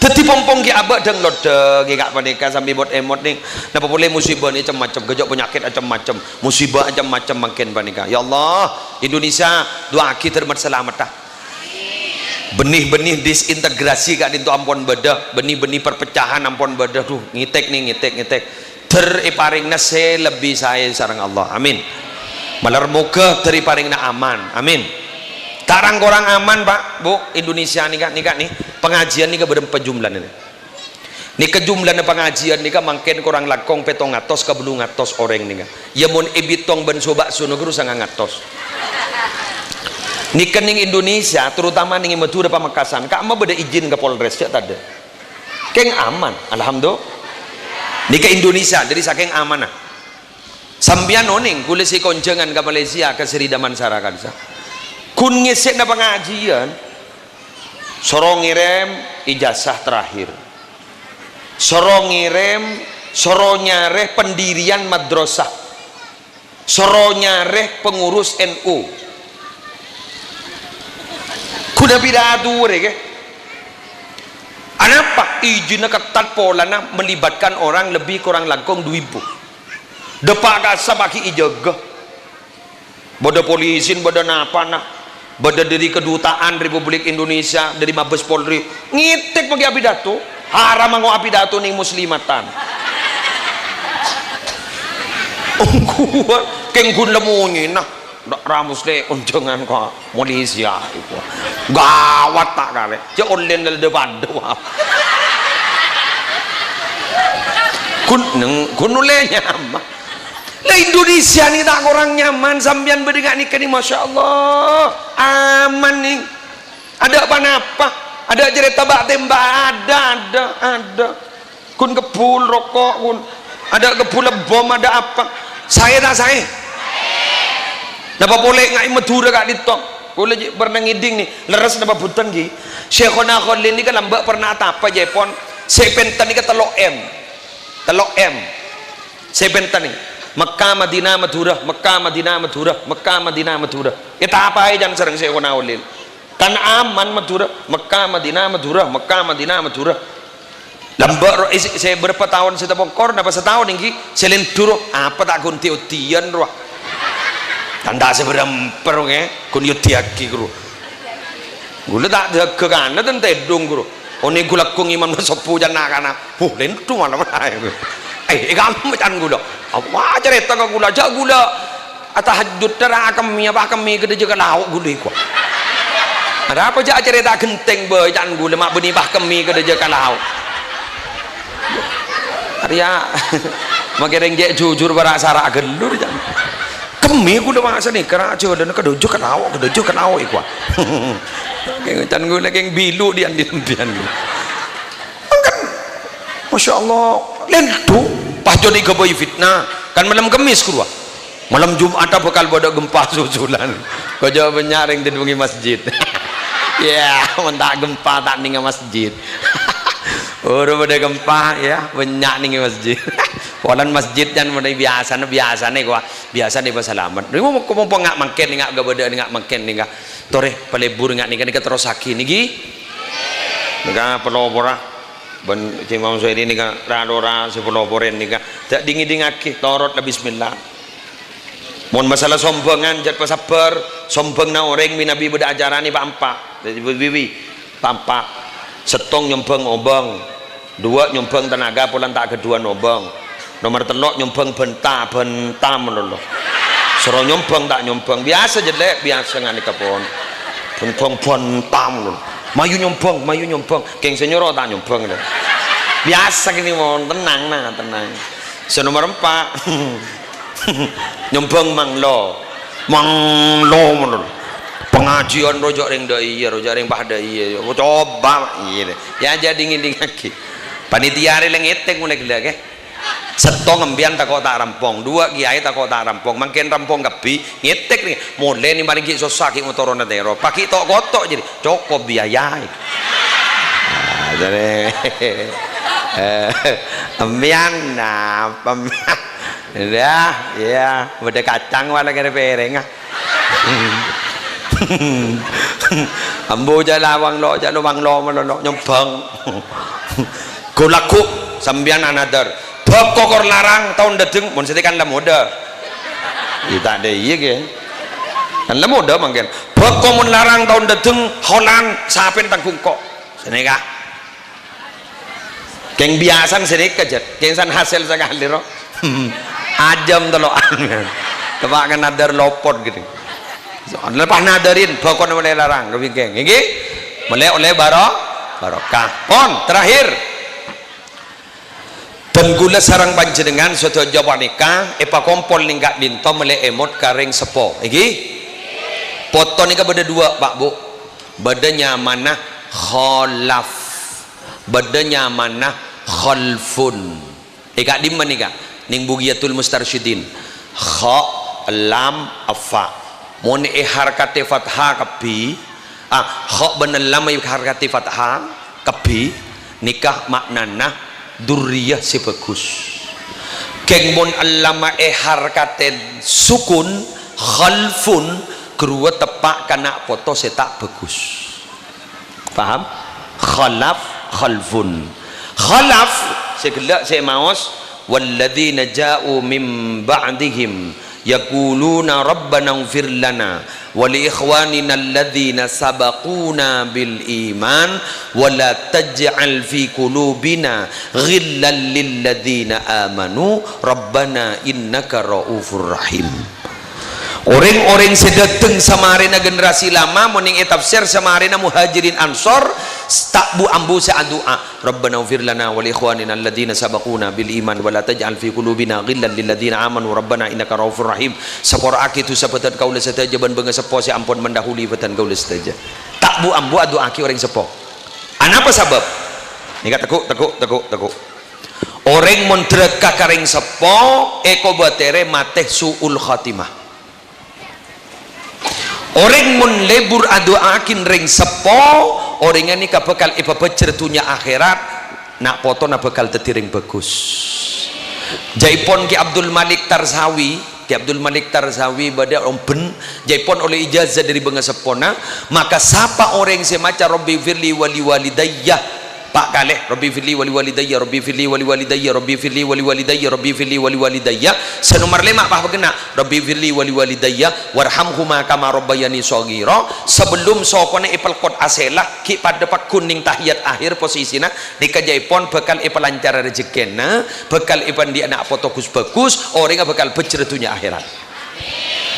Dhâddhi pong-pong ghi' abâ' dhâng-lodhâng, ghi' ka' panèka sambi mot-èmot, nèng. Napa polè musibâ nè cem-macem, ghâjâ' panyakèt acem-macem, musibâ acem-macem mangkèn panèka. Ya Allah, Indonesia, du'aaghi dhâr mat-, salameddhâ. Benih-benih disintegrasi ka'dinto ampon bâdâ, benih-benih perpecahan ampon bâdâ. Duh, ngètèk nè, ngètèk, ngètèk. Dhâr èparèngana sè lebbi saè sareng Allah. Amin. Malar moghâ dhâr èparèngana aman. Amin. Ta' rang-korang aman, Pa', Bu, Indonesia nèka, nèka nè. Pangajiân nèka bârâmpa jumlana nè. Nèka jumlana pangajiân nèka mangkèn korang langkong pèttong atos ka bâllung atos orèng nèka. Ya mon èbitong bân so-bâksona ghâru sangang atos. Nèka nèng Indonesia, terutama nèng Madhurâ Pamekasan, ka'emma bâdâ ijin ka Polres, jhâ' tadâ'. Kèng aman, alhamdulillah. Nèka Indonesia, dhâddhi sakèng amanna. Sampèyan onèng, kaulâ sè konjhângan ka Malaysia, ka Sri Damansara ka'dissa'. Ghun ngèssèna pangajiân, soro ngèrèm ijazah terakhir. Soro ngèrèm, soro nyarè pendirian madrasah. Soro nyarè pengurus N U. Ghun apidato rè, kè. Anapa? Ijinna ketat polana melibatkan orang lebih kurang langkong du èbu. Dâpa' ka'issa' paghi' èjâgâ. Bâdâ polisi, bâdâ napana. Bâdâ dâri Kedutaan Republik Indonesia, dâri Mabes Polri, ngètèk paghi' apidato. Haram anggo apidato nèng muslimatan. Ongghuwân, kèng ghun la monyèna. Dâ' ra muslè onjhângan ka Malaysia. Gawat ta' karè. Jhâ' ollèna la dâ-padâ, wah. Ghun nèng, ghun ollè nyama. La Indonesia nè ta' korang nyaman, sampèyan bâdâ nga' nèka nè, masya Allah. Aman nè. Adâ' pa-napa, adâ' carèta bâk-tèmbâk, adâ', adâ', adâ'. Ghun kebbhul roko', ghun. Adâ' kebbhulla bom, adâ' apa. Saè ta' saè? Napa polè nga' è Madhurâ ka'dinto? Kaulâ jhi' pernah ngèdhing nè, lerres napa bhunten ghi? Syaikhona Kholil nèka lambâ' pernah atapa jhâèpon, sè pènta nèka tello' M. Tello' M. Sè pènta nè. Mekka, Madinah, Madhurâ, Mekka, Madinah, Madhurâ, Mekka, Madinah, Madhurâ. Ètapaè jân sareng Syaikhona Kholil. Kan aman Madhurâ, Mekkah, Madinah, Madhurâ, Mekkah, Madinah, Madhurâ. Lambâ' ro-, eh, sè, sè bârâmpa taon sè tapongkor, napa sataon èngghi? Sè lèndhu ro, apa ta' ghun dhi-odhiân ro? Kan ta' sè bârâmpa ro, kè? Ghun èodhiyaghi ro. Ghulâ ta' jâgâ kana ten tèdung ro. Onèng ghulâ ghun imam sobbhu can na-kana. Huh, lèndhu malem. Eh, è kamma can ghulâ. Apa carèta ka ghulâ? Jâ' ghulâ atahajjud dârâ kemmè, apa kemmè ghâdhâjâ ka lao' ghulâ èkowa. Arapa jâ' acarèta ghentèng bhâi can ghulâ ma' bânnè pas kemmè ghâdhâjâ ka lao'. Arèya makè rèng jhâ' jujur para' sara' ghâllu can. Kemmè ghulâ ma' sanèka ra' jhâlân ghâdhâjâ ka lao', ghâdhâjâ ka lao' èkowa. Can ghulâ kèng bilu dhi-andhi sampèyan. Mangkèn, Masya Allah, lèndhu, pas jhâ' èghâbây fitnah. Kan malem Kemmès, ghuru, ah. Malem Jum'atta bhâkal bâdâ gempa susulan. Kajhâ' bânnya' rèng tèdung è masjid. Iyâ, mon ta' gempa ta' nèng è masjid. Buru bâdâ gempa, iyâ, bânnya' nèng è masjid. Polana masjid can mon biyasana, biyasana èkowa, biyasana èpasalamet. Nèko mon-, mon-, mon-, nga' mangkèn, nga' ghâbâdâ'ân, nga' mangkèn, nga' torè palebur, nga' nèka, nèka terrossaghi nèka. Nèka pelopora. Bân Cè' Imam Suhaili nèka ra-, lora sè polo-poren nèka. Jhâ' ding-ngèdingngaghi, torot la bismillah. Mon masalah sombhângan, jhât pasabbhâr. Sombhângna orèng mènabi bâdâ acarana pa'-empa'. Dhâddhi, wi-, wi-, pa'-empa'. Sèttong nyombhâng obâng. Duwâ' nyombhâng tenaga polana ta' ghâdhuwân obâng. Nomer tello' nyombhâng bânta, bânta malolo. Soro nyombhâng ta' nyombhâng, biyasa jellè', biyasa nganèka pon. Nyombhâng bânta malolo. Mayu nyombhâng, mayu nyombhâng. Kèng sè nyoro ta' nyombhâng, lho. Biyasa kènè mon, tennang, nah, tennang. Sè nomer empa'. Nyombhâng manglo. Manglo malolo. Pangajiyân ro jhâ' rèng dâ' iyâ, ro jhâ' rèng pas dâ' iyâ. Coba, iyâ, deh. Yâ, jhâ' ding-ngèdingngaghi. Panitia rè la ngètèk molaè ghellâ', ghi. Sèttong empèyan tako' ta' rampong, duwâ' kèyaè tako' ta' rampong, mangkèn rampong kabbhi, ngètèk nè, molè nè marè ghi' sossa ghi' motorona tèro, paghi' to'-koto' jârèya, cokop biayaè. Ah, jârèya, eh, empèyan, napa empèyan? Iyâ, iyâ, bâdâ kacang wala kèrè pèrèngnga. Ambu jhâ' lawang lo', jhâ' lowang lo' malolo, nyombhâng. Ghu-lagghu, sampèyan anadhâr. Bhâko kor larang taon dâteng, mon sè tèkan la modâ. Iyâ, ta' dâ' iyâ, kè. Kan la modâ mangkèn. Bhâko mon larang taon dâteng, holan sapèn tangghung ko'. Sanèka. Kèng biyasana sanèka, jhât. Kèng san hasèl sakalè, ro. Ajâm tello'an. Teppa' ka nadhâr lopot, gitu. Lepas nadhârin, bhâkona molè larang, kèng. Ngghi? Molè ollè baro-, barokah. Pon, terakhir. Bân kaulâ sareng panjhennengngan sadhâjâ panèka èpakompol nèng ka'dinto mellè èmot ka rèng seppo. Ngghi? Poto nèka bâdâ duwâ', Pak, Bu. Bâdâ nyamana Khalaf. Bâdâ nyamana Khalfun. È ka'dimma nèka? Nèng Bughyatul Mustarsyidin. Kha, lam, fa. Mon èharkatè fathah kabbhi, ah, kha bân lam èharkatè fathah kabbhi, nèka ma'nana durriyah sè bhâghus. Kèng mon lam èharkatè sukun, khalfun, ghâruwa teppa' ka na' poto sè ta' bhâghus. Paham? Khalaf, khalfun. Khalaf, sè ghellâ' sè maos, "Walladzina ja'u min ba'dihim yaquluna rabbana ighfir lana wa li ikhwanina alladzina sabaquna bil iman wa la taj'al fi qulubina ghillan lil ladzina amanu rabbana innaka ra'ufur rahim." Orèng-orèng sè dâteng samarèna generasi lama, mon nèng è tafsir samarèna Muhajirin Ansor, s-, ta' bu-ambu sè adu'a, "Rabbana ighfir lana wa li ikhwanina alladzina sabaquna bil iman wa la taj'al fi qulubina ghillan lil ladzina amanu rabbana innaka raufur rahim." Sapora'aghi dhusa bhâdhân kaulâ sadhâjâ bân bângaseppo sè ampon mendahului bhâdhân kaulâ sadhâjâ. Ta' bu-ambu adu'aaghi orèng seppo. Anapa sabâb? Nèka teggu', teggu', teggu', teggu'. Orèng mon dhârâka ka rèng seppo, èkobâtèrè matè su'ul khatimah. Orèng mon lebur adu'aaghi rèng seppo, orèngnga nèka bhâkal èpabhâjjher dhunnya akhèrat, na' potona bhâkal dhâddhi rèng bhâghus. Jâèpon Kè Abdul Malik Tarsawi, Kè Abdul Malik Tarsawi bâdâ ombhân, jâèpon ollè ijazah dâri bângaseppona, maka sapa orèng sè maca Rabbighfirli wa liwalidayya, pa' kalè, Rabbighfirli wa liwalidayya, Rabbighfirli wa liwalidayya, Rabbighfirli wa liwalidayya, Rabbighfirli wa liwalidayya, sè nomer lèma' pas bâkèna, Rabbighfirli wa liwalidayya, warhamhuma kama rabbayani shaghira, sabellum sokona èpelkot asèla, ghi' padâ pagghun nèng tahiyat akhir posisina, nèka jâèpon bhâkal èpalancar rejhekkèna, bhâkal èpandi'â ana' poto ghus-bhâghus, orèngnga bhâkal bhâjhrâ dhunnya akhèrat.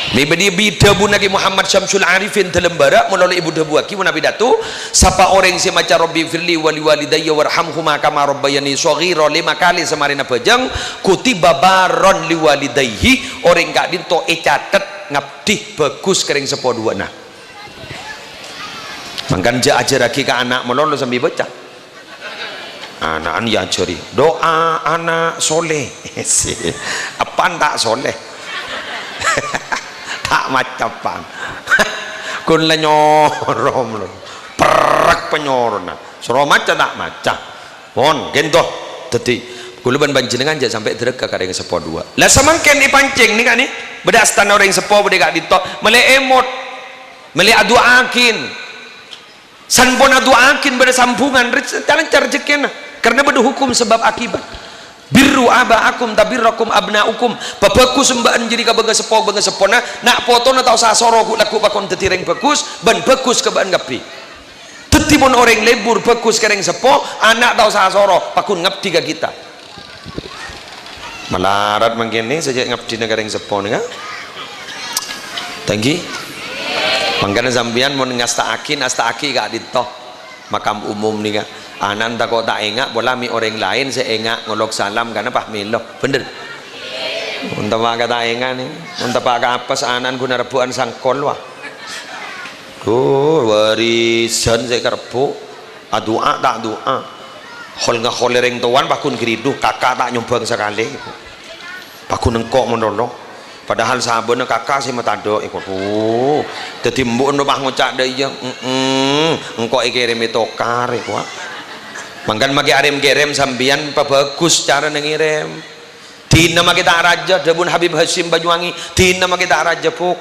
Mè' bâdâ bi-, dhâbuna Kè Muhammad Syamsul Arifin Dâlem Bârâ', molaola èbudhâbuwaghi manabi dâtu, sapa orèng sè maca Rabbighfirli wa liwalidayya warhamhuma kama rabbayani shaghira lèma kalè samarèna bhâjâng, kutiba barran liwalidayhi, orèng ka'dinto ècatet ngabdi bhâghus ka rèng seppo duwâ'na. Mangkana jhâ' ajhârraghi ka ana' malolo sambi bâca. Ana'na èajhâri, "Doa anak soleh." Eppa'na ta' soleh. Ta' maca eppa'na. Ghun la nyoro malolo. Perrek panyorona. Soro maca ta' maca. Pon, ghento. Dhâddhi, kaulâ bân panjhennengngan jhâ' sampè' dârâka ka rèng seppo duwâ'. La samangkèn èpancèng nèka nè, bâdâ astana orèng seppo bâdâ ka'dinto, mellè èmot, mellè adu'aaghin. San pon adu'aaghin bâdâ sambhungan, rec-, lancar rejhekkèna. Karena bâdâ hukum sebab akibat. "Birru aba'akum tabirrakum abna'ukum." Pabhâghus embâ'na jârèya ka bângaseppo-bângaseppona, na' potona ta' osa soro ghu'-lagghu' pakon dhâddhi rèng bhâghus, bân bhâghus ka bâ'na kabbhi. Dhâddhi mon orèng lebur bhâghus ka rèng seppo, ana' ta' osa soro, pakon ngabdi ka kita. Malarat mangkèn nè, sajjhâ' ngabdhina ka rèng seppo nèka. Thank you. Mangkana sampèyan mon ngasta'aghi, asta'aghi ka'dinto. Makam umum nèka. Ana'na tako' ta' enga', pola mè' orèng laèn sè enga' ngolok salam, kana pas mèlo. Bhender? Mon teppa' ka ta' enga' nè. Mon teppa' ka apes ana'na ghun arebbhu'ân sangkol, wah. Duh, warisan sè èkarebbhu'. Adu'a ta' du'a. Hol-ngaholè rèng towana pagghun ghâridhu, kaka ta' nyombhâng sakalè. Pagghun engko' mon lolo. Padahal sabâna kaka sè matadâ', èko, duh. Dhâddhi embu'na pas ngoca' dâ' iyâ, "Hemm, engko' èkèrèm ètokar," èko. Mangkana makè arèm-kèrèm sampèyan pabhâghus carana ngèrèm. Dina makè ta' rajâ, dhâbuna Habib Hasyim Banyuwangi, dina makè ta' rajâ, Bu'.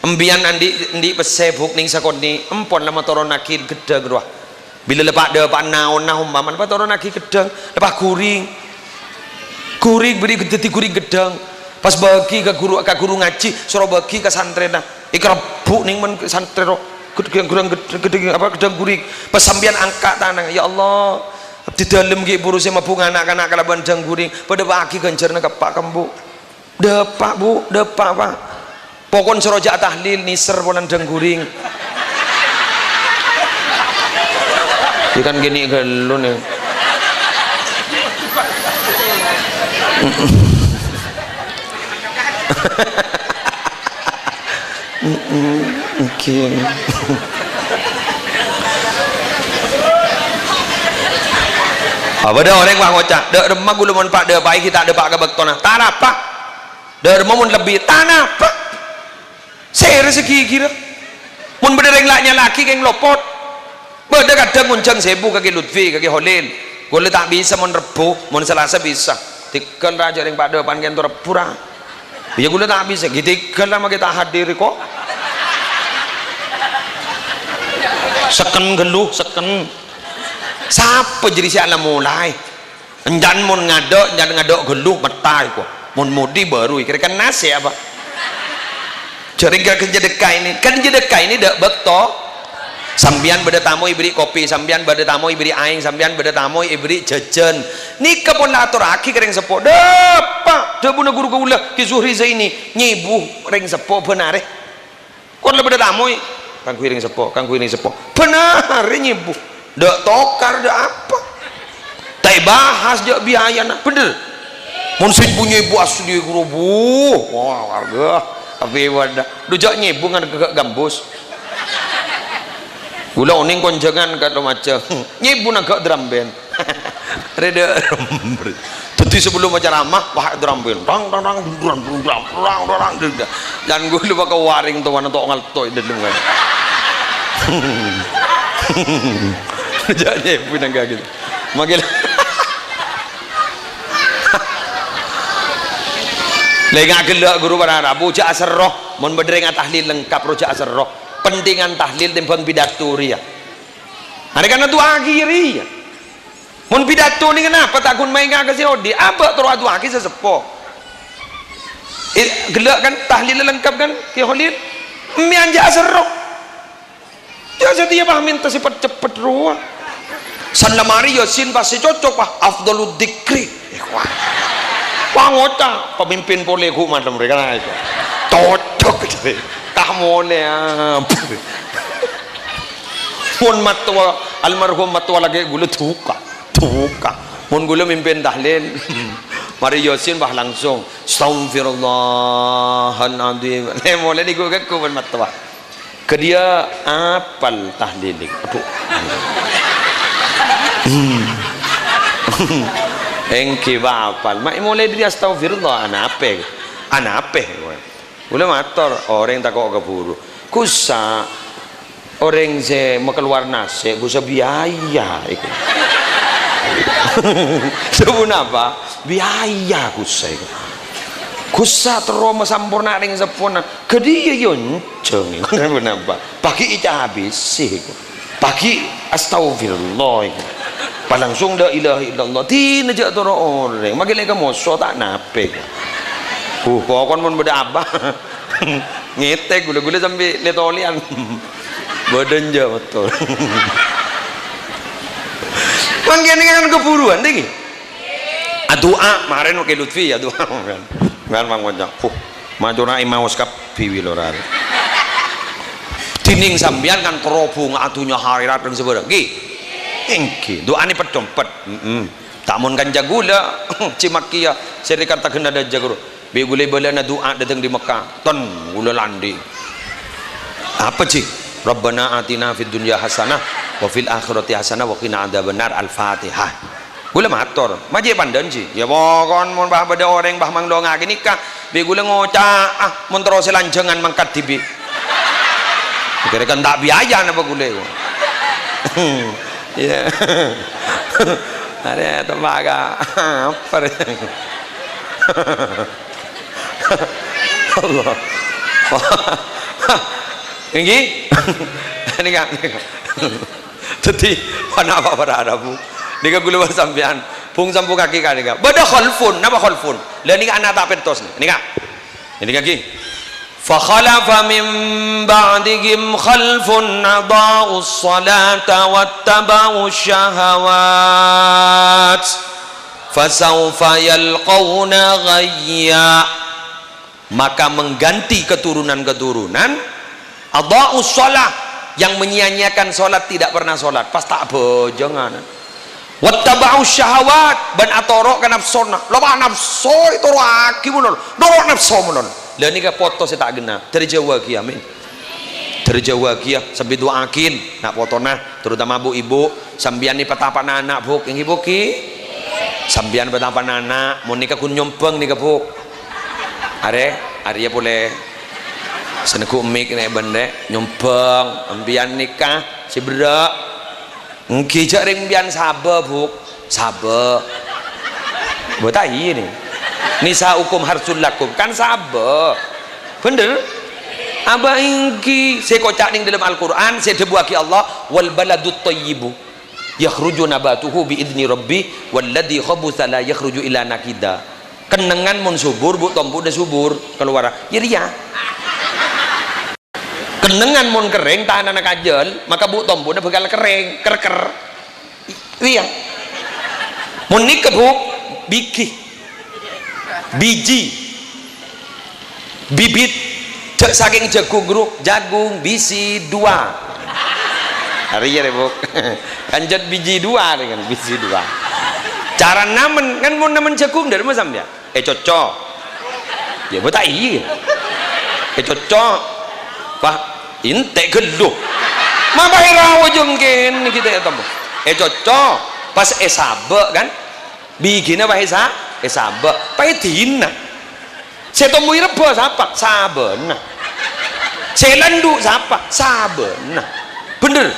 Empèyan andi', andi' pèssè, Bu', nèng sakonè', empon la matoronnaghi ghâddhâng rowa. Bilâ la pa'-dâpa'an naonna ompamana patoronnaghi ghâddhâng, la pa' ghuring. Ghuring bâri' dhâddhi ghuring ghâddhâng. Pas bâgi ka ghuru, ka ghuru ngajhi, soro bâgi ka santrèna. Èkarebbhu' nèng mon santrè ro-, ghâddhâng, ghâddhâng, ghâddhâng, apa, ghâddhâng ghuring. Pas sampèyan angka' tanangnga, "Ya Allah, abdhi dâlem ghi' buru sè mabhunga na'-kana' kalabân dhâng ghuring. Padâpa'aghi ghânjhârânna ka eppa' ka embu'." "Dâpa', Bu', dâpa', Pa'." Pokon soro jhâ' tahlil, nèser polana dhâng ghuring. Ikan gini ghâllu nè. Mm-mm. Mm-mm. Oke. Apa dâ' orèng wah ngoca', "Dâ' remma ghulâ mon pa'-dâpa'è ghi' ta' dâpa' ka bâktona." Ta' napa. Dâ' remma mon lebbi, ta' napa. Sèrè sè ghighirâ. Mon bâdâ rèng la nyala'aghi kèng lopot. Bâdâ kadhâng ngonjhâng sèbu ka Kè Lutfi, ka Kè Holil. Ghulâ ta' bisa mon Rebbhu, mon Salasa bisa. Tèghâl ra jhâ' rèng pa'-dâpa'an kènto Rebbhu ra. Iyâ ghulâ ta' bisa, ghi tèghâl ra makè ta' hadir kok. Sèken ghâllu, sèken. Sapa jârèya sè ala molaè? Èncan mon ngadâ', èncan ngadâ' ghâllu, metta èko. Mon modi bâru èkèrè kenna sè apa? Jârèya kan jhâdhâkka ini, kan jhâdhâkka ini dâ' bâkto. Sampèyan bâdâ tamoy èbèrri' kopi, sampèyan bâdâ tamoy èbèrri' aèng, sampèyan bâdâ tamoy èbèrri' jhâjhân. Nèka pon la atorraghi ka rèng seppo. Dâpa', dhâbuna ghuru kaulâ, Kè Zuhri Zaini, nyèbu rèng seppo bân arè. Kon la bâdâ tamoy, kaangghuy rèng seppo, kaangghuy rèng seppo. Bân arè nyèbu. Dâ' tokar, dâ' apa. Ta' èbahas jhâ' biayana, bhender. Mon sè nyèbu-nyèbu asli ghuru, Bu. Wah, warga. Tapi wadah. Dhu jhâ' nyèbu ngan ghâ' ghâmbus. Ghulâ onèng konjhângan ka remaja. Nyèbu nangghâ' drum band. Rèdhâ. Dhâddhi sabellunna ceramah, wah, drum band. Dang, dang, dang, drum, drum, drum, dang, dang, dang, dang. Yan ghulâ bâkal warèng towana to' ngalto è dâlem kan. Jhâ' nyèbu nangghâ' gitu. Makkè Lènga' ghellâ' ghuru para rabu, jhâ' aserro. Mon bâdâ rèng atahlil lengkap, ro jhâ' aserro. Pentingan tahlil tèmbhâng pidato rèya. Arè kan adu'aaghi rèya. Mon pidato nèng napa ta' ghun maènga' ka sè odi', abâ' terro adu'aaghi sè seppo. Eh, ghellâ' kan tahlil lengkap kan, Kè Kholil? Mèyan jhâ' aserro. Jhâ' satèya, bah, mènta sè pet-, ceppet rowa. Sanna marè Yasin pas sè cocok, bah, afdhalud dzikri. Eh, wah. Wah, ngoca', pemimpin polè ghu' malem rè, kan, ayo. Cocok, jârè. Kah molè, ah. Mon mattowa, almarhum mattowa lakè' ghulâ duka. Duka. Mon ghulâ mimpin tahlil, marè Yasin, bah, langsung, "Astaghfirullahaladzim." Eh, molè nèko ghu' mon mattowa. Kadhiyâ apal tahlil nèko. Aduh. Hmm. Èngghi apal. Ma' molaè dâri astaghfirullah, anapè? Anapè? Ghulâ mator, orèng tako' kabhuru. Ghussa', orèng sè makalowar nasè', ghussa' biaya iku. Sabun apa? Biaya ghussa' iku. Ghussa' terro masamporna rèng seppona. Kadhiyâ yâ onjhâng, ponapa? Paghi' ècaabisi, paghi' astaghfirullah, pas langsung la ilaha illallah. Dina jhâ' toro' orèng, maghi lè ka moso ta' napè. Uh, pokon mon bâdâ abâ. Ngètèk ghulâ-ghulâ sampè' lè-tolèyan. Bâdâ enjâ' betul. Mangkèn kan kebhuruan nèki. Adu'a, marèn Kè Lutfi adu'a. Kan, kan, Mang Wanja. Puh, macora'è maos kabbhi wi lorarè. Dhinèng sampèyan kan terro bhunga adunnya akhèrat rèng sabârâng. Ngghi? Èngghi. Du'anè pet-dompet. Mm-mm. Ta' mon kanca ghulâ, Cè' Makkiyah, sè rèkarta ghennadâ jâgâr. Bi' ghulâ bâlâna du'a dâteng dâri Mekkah. Ten, ghulâ la andi'. Apa, Ji? "Rabbana atina fid dunya hasanah wa fil akhirati hasanah wa qina adzabannar." Al-Fatihah. Ghulâ mator, "Majè pandân, Ji." "Yâ, pokon mon bâ' bâdâ orèng bâ' manglongaghi nèka, bi' ghulâ ngoca', ah, mon terro sè lanjhângan mangkat dhibi'." Kira kan ta' biaya napa ghulâ? Iyâ. Arè tembaga. Apa rè? Allah. Èngghi? Nèka. Dhâddhi, ponapa para rabu? Nèka ghulâ bân sampèyan, bhung sampungaghi ka nèka. Bâdâ khalfun, napa khalfun? La nèka ana' ta' pèntos nèka. Nèka ghi. "Fa khalafa min ba'dihim khalfun adha'us salata wattaba'us syahawat, fasawfa yalqauna ghayya." Maka mengganti keturunan-keturunan, adha'us shalah, yang menyia-nyiakan salat, tidak pernah salat, pas ta' abhâjângan. Wattaba'us syahawat, bân atoro' ka napsona. Lâ, pas napso ètoro'aghi monon, noro' napso monon. Lâ, nèka poto sè ta' ghenna. Dâri jhâuwâghi, amin. Dâri jhâuwâghi, yâ, sambi du'aaghin na' potona, terutama bu-ibu. Sampèyan nè patapa'na ana', Bu', èngghi, Bu', ghi? Sampèyan patapa'na ana', mon nèka ghun nyombhâng nèka, Bu'. Arè, arèya polè. Sè neggu' mik nè bân rè, nyombhâng, sampèyan nèka, sè berrâ'. Èngghi jhâ' rèng sampèyan sabâ, Bu'. Sabâ. Bu', ta' iyâ nè. "Nisa'ukum harsul lakum." Kan sabâ. Bhender? Abâ èngghi. Sè èkoca' nèng dâlem Al-Qur'an, sè èdhâbuwâghi Allah, "Wal baladut thayyibu yakhruju nabatuhu bi idzni rabbi, walladzi khabutha la yakhruju illa nakida." Kennengngan mon subur, Bu', tompuna subur, kalowara. Iyâ rèya. Kennengngan mon kerrèng, tanana kajhâl, maka bu' tompuna bhâkal kerrèng, ker-ker. Iyâ. Mon nèka, Bu', bigi. Biji. Bibit. Jhâ' sakèng jhâghung, ghuru, jhâghung bisi dua. Arèya rè, Bu'. Kan jhât biji dua rè kan, bisi dua. Cara namen, kan mon namen jhâghung, dâri ma sampèyan? Ècoco'. Yâ, Bu', ta' iyâ. Ècoco'. Wah, èntè' ghâllu. Mapa èrawa jhângkèn nèka ta' ètemmo. Ècoco'. Pas èsabâ', kan? Bighina pas èsa-, èsabâ'. Pas èdina. Sè tombu èrebbhâ sapa? Sabâna. Sè landhu' sapa? Sabâna. Bhender?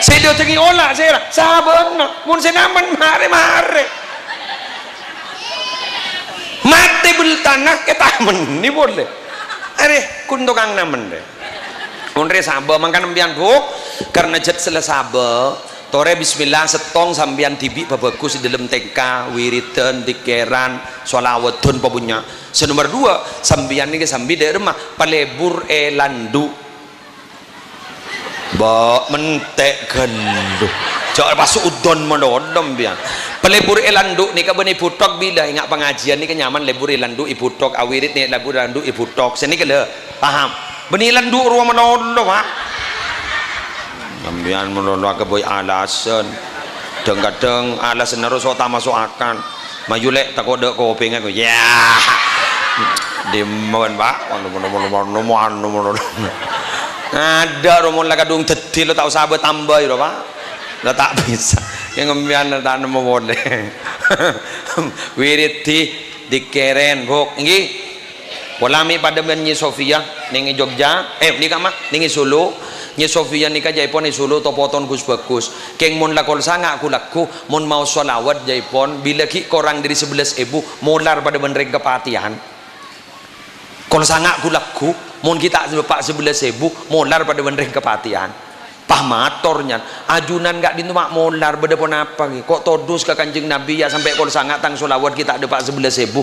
Sè dâtengngè ola' sèra? Sabâna. Mon sè namen marè-marè. Mat-, Tèbel tana ètamennè polè. Arè, kun tokang namen rè. Mon rè sabâ, mangkana sampèyan, Bu', karna jhât sella sabâ, torè bismillah, sèttong sampèyan dhibi' pabhâghus è dhâlem tèngka, wiridan, dzikèran, sholawadhân, pabunnya. Sè nomer duwâ', sampèyan nèka sambi dâ' remma, palebur è landu'. Bâ', mentè' ghâllu. Jhâ' pas udhân malolo, sampèyan. Palebur è landu' nèka bânnè bhuthok bilâ, enga' pangajiyân nèka nyaman lebur è landu' è bhuthok, awirid nè' lebur landu' è bhuthok. Sè nèka lho, paham? Bânnè landu' rowa malolo, Pa'. Sampèyan malolo aghâbây alasan. Dhâng-kadhâng alasanna rowa so' tamaso' akal. Mayu, Lè', tako' dâ' kopèngnga, ko. Ya. Dimmawan, Pa'. Anu, anu, anu, anu, anu, anu, anu. Adâ' rowa mon la kadhung dhâddhi lo ta' osa bâ-, tambâi ro, Pa'. La ta' bisa. Kèng sampèyan la ta' nemmo polè. Wiridhi, dzikèren, Bu'. Èngghi. Pola mè' padâ bân Nyi Sofia nèng è Jogja, eh, nèka mah, nèng è Solo. Nyi Sofia nèka jhâ'èpon è Solo to-poton ghus-bhâghus. Kèng mon la kol sanga' ghu-lagghu, mon maos sholawat jhâ'èpon, bilâ ghi' korang dâri sabellâs èbu, molar padâ bân rèng kapatèyan. Kol sanga' ghu-lagghu, mon ghi' ta' dâpa' sabellâs èbu, molar padâ bân rèng kapatèyan. Pas mator, nyan, "Ajunan ka'dinto ma' molar, bâdâ ponapa, ghi? Ko' todus ka Kanjeng Nabi, ya, sampè' kol sanga' tang sholawat ghi' ta' dâpa' sabellâs èbu."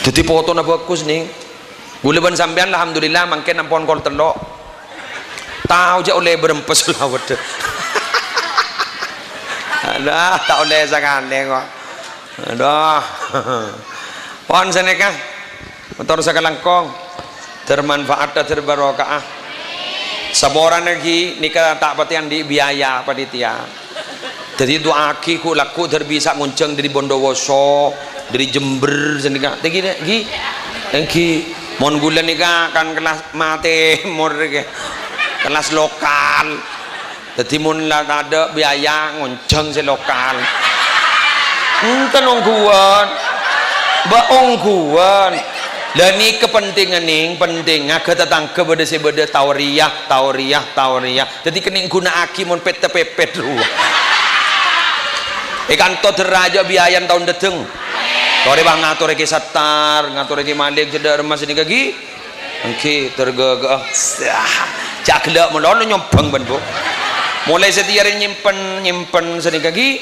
Dhâddhi potona bhâghus, nèng. Ghulâ bân sampèyan, alhamdulillah, mangkèn ampon kol tello'. Tao jhâ' ollè bârâmpa sholawat. Adâ', ta' ollè sakalè, ko'. Adâ'. Pon sanèka. Motor sakalangkong. Dâr manfaat, dâr barokah. Saporana ghi nèka ta' patè andi' biaya panitia. Dhâddhi du'aaghi ghu-lagghu dâr bisa ngonjhâng dâri Bondowoso, dâri Jember sanèka. Tèngghi, nè, ghi? Èngghi. Mon ghulâ nèka kan kelas matè mor nèka. Kelas lokal. Dhâddhi mon la tadâ' biaya ngonjhâng sè lokal. Enten ongghuwân. Bâ' ongghuwân. Lah nèka pentingnga, nèng, pentingnga ghi' tatangghâ bâdâ sè bâdâ taoriyah, taoriyah, taoriyah. Dhâddhi kennèng ghuna'aghi mon pèt-pèpèt rowa. È kanto dârrâ jhâ' biayana taon dâteng. Torè bâ ngatorè Kè Sattar, ngatorè Kè Malik, jhâ' dâ' remma sanèka ghi. Èngghi, tergege. Sah. Jhâ' ghellâ' malolo nyombhâng bân, Bu'. Molaè satèya rè nyèmpen, nyèmpen sanèka ghi.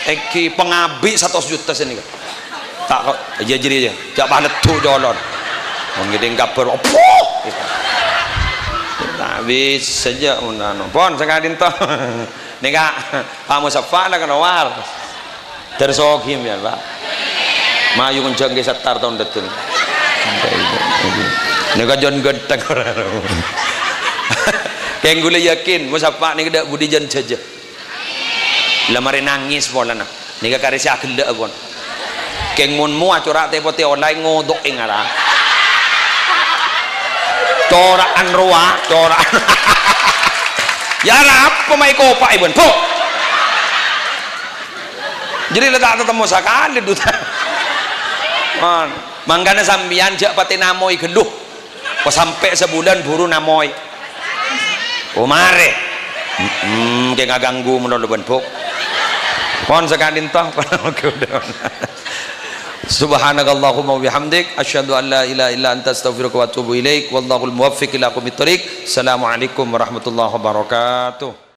Èngghi, pangabi' satos juta sanèka. Ta' ko-, iyâ, jârèya, iyâ. Jhâ' paneddhu jhâlân. Mon ngèdhing kabhâr, opo? Ta' bisa jhâ' mon anu. Pon, sakadinto. Nèka, Pa' Musafa la kalowar. Dâr soghi sampèyan, Pa'. Mayu ngonjhâng Kè Sattar taon dâteng. Nèka jhân ghântheng ora. Kèng ghulâ yakin, Musafa nèka dâ' budi jhân jhâjâ. La marè nangès polana. Nèka karè sè aghellâ'â pon. Kèng mon mowa cora' tè-potè ollè ngodo'è ngara. Cora'an rowa, cora'an. Ya arapa ma' èkopa'è bân, Bu'? Jârèya la ta' tatemmo sakalè, duta. Man, mangkana sampèyan jhâ' patè namoy ghâllu. Pas sampè' sabulân buru namoy. Oh, marè. Mm-mm, kè ngaganggu malolo bân, Bu'. Pon sakadinto. Subhanakallahumma wa bihamdik, asyhadu an la ilaha illa anta, astaghfiruka wa atubu ilaik. Wallahul muwaffiq ila aqwamit thoriq. Assalamualaikum warahmatullahi wabarakatuh.